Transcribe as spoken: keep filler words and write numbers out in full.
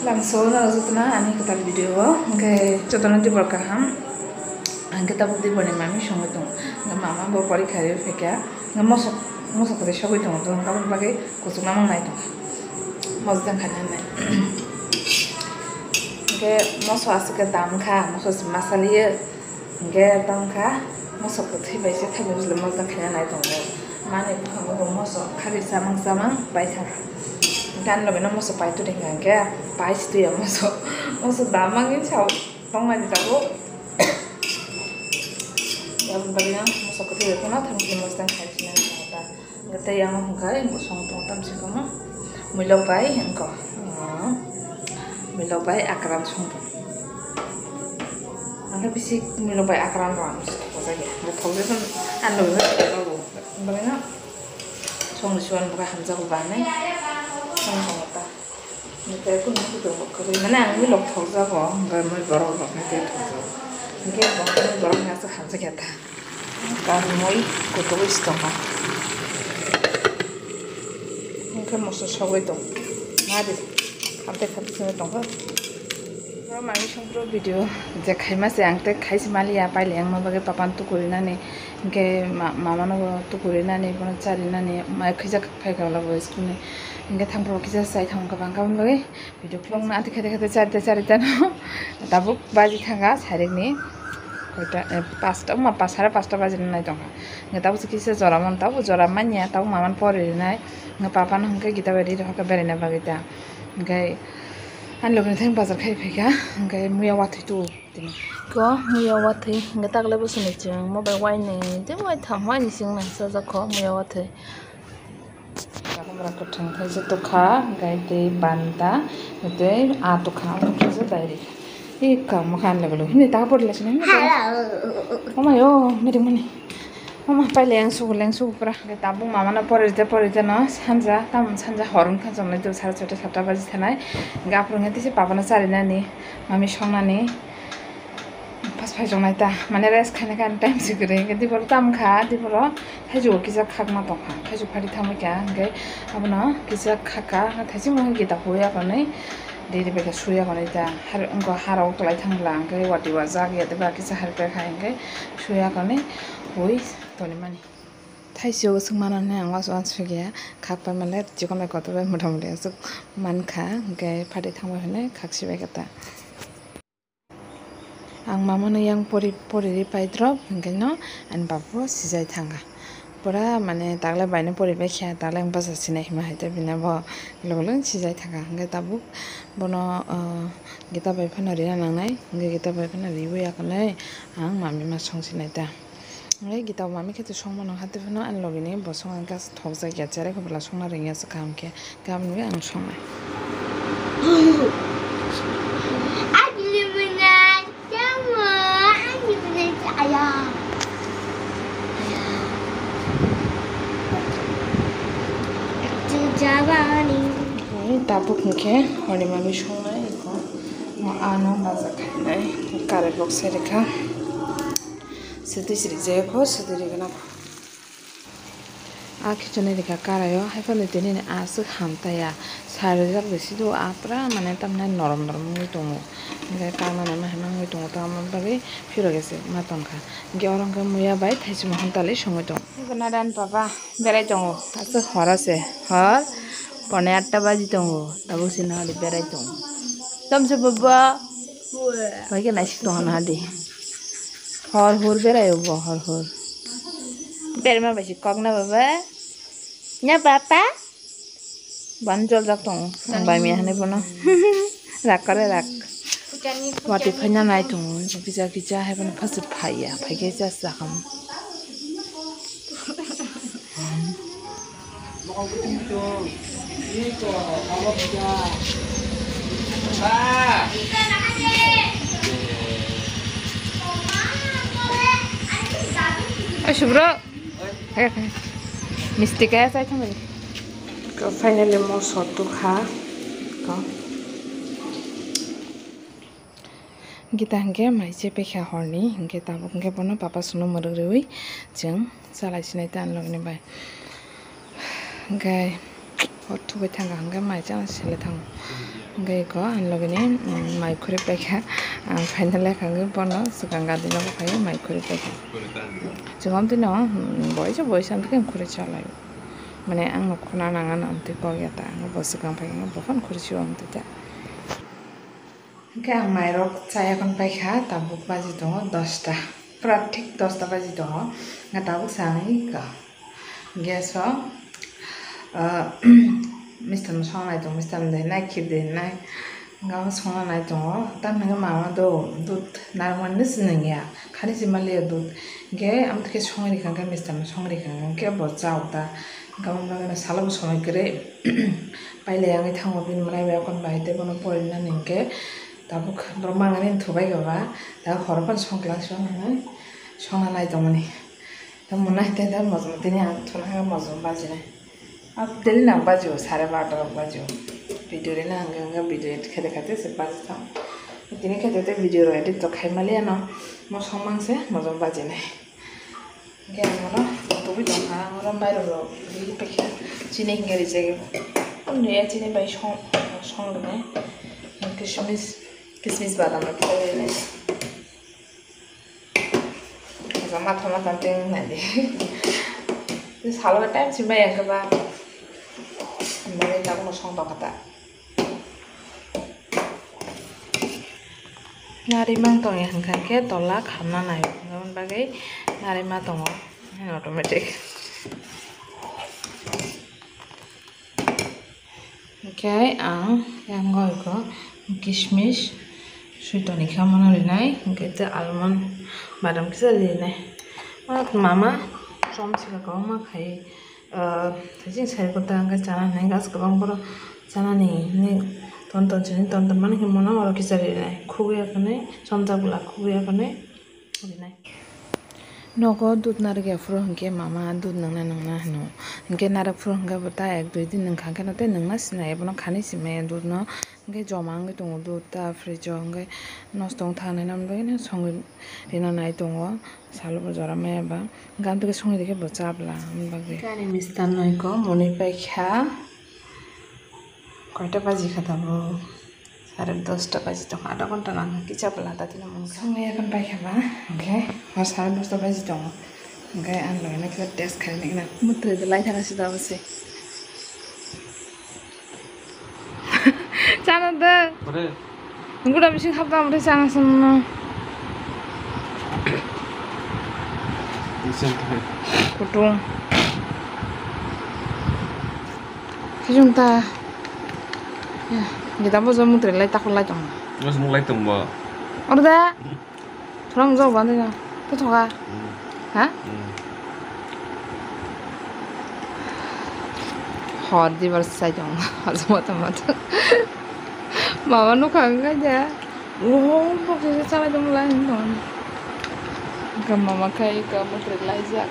Langso no jotono ani kwtal video o, hwnkhe jotono dibor kaham. Hwnkhe tabuk dibor ni mami songwi tongo. Hwnkhe mama bo porikha rwi phaikha. Hwnkhe mosok, mosok kwrwi sogwi tongo, tongo, tabuk bagwi kuchukna mangnai tongo. Mosok jang khaina hinwi. Hwnkhe moso aswk khe dam kha, moso se masaliyo. Hwnkhe tongkha, moso kwthwi bai se thaibo bwsle mojang khaina nai tongo. Mani bwkhango bo moso khari chamang chamang bai thangkha. Hwnkhe ani logino moso pai tongkha hwnkhe pai si tuya moso. Moso damangni sao tongmani tabuk. Aboni bagwi ang moso kwthwi bai phano thangwi mojang khai sinani tongo ta. Hwnkhe tei yang hwnkhe bosong tongo tamsi komo. Muilok bai hwnkhe, ah, muilok bai akran song tongo. Hwnkhe bisi muilok bai akran rok ang bisi thokjak ya. Hwnkhe thokjak phano ang logino thokjak rw. Hwnkhe songni suan bo hamjago ba hinwi song tongo ta. Hwnkhe kunu kutung bo kwrwi mane ang muilok thokjago, hwnkhe mui borok rok hwnkhe thokjago. Hwnkhe bo mui borok ni aswk hamjakya ta. Kanmui kutugwi se tongkha. Hwnkhe moso sogwi tong. Nadi. Hamtai khamtai songwi tongkha. Bro, mami songpro video je khaima se ang tei khaisi maliya paileng ma bagwi papan tukurinani. Hwnkhe ma-, mamano bo tukurinani, bono charinani. Mai khijak phaikha ola bo school ni. Hwnkhe thangpro kisa chai thangkha bangkha bagwi. Video khulokno ati khate khate charita charita no tabuk baji thanga sairikni koita, eh, pasta, ma pas, sare pasta baji nai tongkha. Hwnkhe tabuk se kisa jora man, tabuk jora manya, tabuk maman pori rinai. Hwnkhe papa no hwnkhe Gita bai ri rohorkha beraina bagwi ta. Hwnkhe ani logini thang bazar khai phaikha, hwnkhe muya wathwi tu tini. Ko muya wathwi, hwnkhe taklai bwswni chwng mo bai wainwi, tei waitham waini chwng nang chajak kho muya wathwi. Kakumra kwthwng thaisa tukha, hwnkhe tei banta, tei a tukha, ang thaisa direct. Ih, kamo khan level hini ta pori lesini. Hello. Oma yo, meri mani. Oma pai leng sugu, leng sugu pura. Hwnkhe tabuk mamano porite, porite no sanja, tam sanja hor wngkha, jomlai tu sare chota, satta baji thanai. Hwnkhe aphuru hwnkhe tisi babano charinani, mami songnani. Pas phai jongnai ta, mane rest khaina khe ani time se kwrwi, hwnkhe diboro tam kha, diboro thaijugo kisa khakma tongkha, thaijug phari thamwi kha, hwnkhe abono kisa khakha, thaijugno hwnkhe gita huya konwi riri bai khe suya konwi ta, har-, wngkha harao kwlai thang bwla, hwnkhe wati wajak ya tei ba kisa harikha, hwnkhe suya konwi hui tonwi mani. Thaisio swngmano hwnwi ang uansukya, khak pai manle chikon bai kotor bai mota moti aswk mankha, hwnkhe phari thangbai hwnwi khak sibai kha ta. Ang mamano yang pori, pori ri pai drop, hwnkhe no ani baba bo sijai thangkha. Pura mane tagle baino pori bai kha, tagle ang bwsa sinai hima hai tei bini bo logolog sijai thangkha. Hwnkhe tabuk bono, ah, Gita bai phano rina nangnai, hwnkhe Gita bai phano riwi ya konwi ang mami ma song sinai ta. Hwnkhe Gita mami khe to songmano hati phano ani logini bosong ang gas thokjak ya, cherai khe bwla songna rwngya se kaham khe. Gabini ang songnai. Tabuk hwnkhe horni manwi songnai, ano baja khainai, karwi boksai rwkha. Swtwi se rijak kho, swtwi rigwna kho. A khichonwi rikha karaio, haiphano tini ni aswk hamtaya, sarijak de sido a pura mane tamni norom norom wngwi tongo, hwnkhe karmani ma hai ma wngwi tongo, tamo bagwi phirogese ma tongkha, hwnkhe oro hwnkhe muya bai thaisimo hontalwi songwi tongo. Nadan papa berai tongo, aswk horo se, hor pone atta baji tongo, tabuk se nahali berai tongo, tamse baba. Bai khe naisik tongna di. Hor hor berai bo, hor hor. Berma bai si kok na baba. Nya papa. Ban jol jak tong. Ang bai mi hane bono. Rak kare rak. Wati phaina nai tong. Kisa kisa hai bono phasuk phaiya. Phai khe jas jakam. Oi, Subro. Hai, hai. Misti kaya sai thang. Finally, mo sot tu kha. Ko. Gita hwnkhe mai chepekha horni, hwnkhe tabuk hwnkhe bono papa songno mwrwk rwui chwng chalai sinai ta ani logni bai. Hwnkhe hor thubai thangkha hwnkhe mai chana sele thango. Hwnkhe eko ani logini, mm, mai khurui paikha. Ang phaina lekha hwnkhe bono swkang gadi nogo phaiwi mai khurui paikha. Chwng amtwino, mm, boisa boisa amtwkhe ang khurui chalaio. Mane ang no khuna nangano amtwi kok ya ta. Ang bo swkang phaikha, bo phano khurui chio amtwi ta. Hwnkhe ang mairok chaya kon paikha, tabuk baji tongo dosta. Pura thik dosta baji tongo. Nga tabuk sanai ka. Gas o, ah, mister no songnai tong, mister no dei nai, khir dei nai. Nga o songna nai tongo. Tamni hwnkhe mama do dud narwkmani no sinang ya. Khani si maliya dud. Hwnkhe amtwkhe songwi rikha hwnkhe mister no songwi rikha hwnkhe bo chao ta. Hwnkhe aboni bagwi no salo bo somoi kwrwi. Pailai wngwi thango bini mwnai bai akon bai tei bono porinani hwnkhe tabuk borok mangani thubai kha ba. Tabuk horo phano songklang songna nai songna nai tongmani. Tamo nai tei da mojom tini ang thuna hwnga mojom bajinai. Ang daily nang bajio, sare barota rok bajio. Video rina hwnga hwnga video edit khaide khaide se baji thang. Tini khaide tei video rok edit to khai maliya no. Mo song mang se mojom bajinai. Hwnkhe ang oro tubui tongkha, ang oro mairok rok ri paikha. Chini hwnkhe rijak. Ang nuya chini bai song, song rwnai. Kismis, kismis badam rok khe rinai. Kaisa matha matha teng nai di. Tei salo time si maya khe ba. Mane tabuk no song tong kha ta. Nari mang tong ya hwnkha khe tola khamna nai. Aboni bagwi nari ma tongo automatic. Hwnkhe ang yang oi ko kismis sui toni kha mano rinai, hwnkhe tei almond badam kisa rinai. O mama chom sika kwbangma khai, ah, thaising sai kwtal hwnkhe chana hinwi gas kwbang borok chanani hinwi ton ton sini ton ton mani hinwi mano oro kisa rinai. Khugwi ya khe nai chomjak bwla khugwi ya khe nai. Nogo dud narwk ya phuru hwnkhe mama dud nwngna nwngna hino. Hwnkhe narwk phuru hwnkhe bo ta ek dui din nwngkha hwnkhe no tei nwngna sinai, ebono khanwi sinmaya dud no. Hwnkhe joma wngwi tongo dud ta fridge o, hwnkhe nosto wng thangnaino bagwino songwi rina nai tongo. Salo bo jora maya ba. Hwnkhe amtwkhe songwi rikhe bo cha bwla, aboni bagwi. Ani mister noiko monwi paikha. Koita baji kha tabuk? Sare dosta baji tongo, adha ghonta nang kisa bwla da tini mung. Songwi yakhwng paikha ba, hwnkhe hor sare dosta baji tongo. Hwnkhe ang logino kisa test khaina hwnkhe mwtai da lai thangna sida bwse. Chana da. Ore. Guda bising hapta mwtai chana songno. Isang thai. Kutung. Kijung ta. Ya, kita bo jom mutri lai takol lai tong. Mas mulai tong bo. Oro da. Thorang jok bande na. To thoka. Hmm. Ha? Hmm. Hor di bar sai tong. Hor mata mata. Mama no khang kai da. Oh, bok se chalai tong lai tong. Ka mama kai ka mutri lai jak.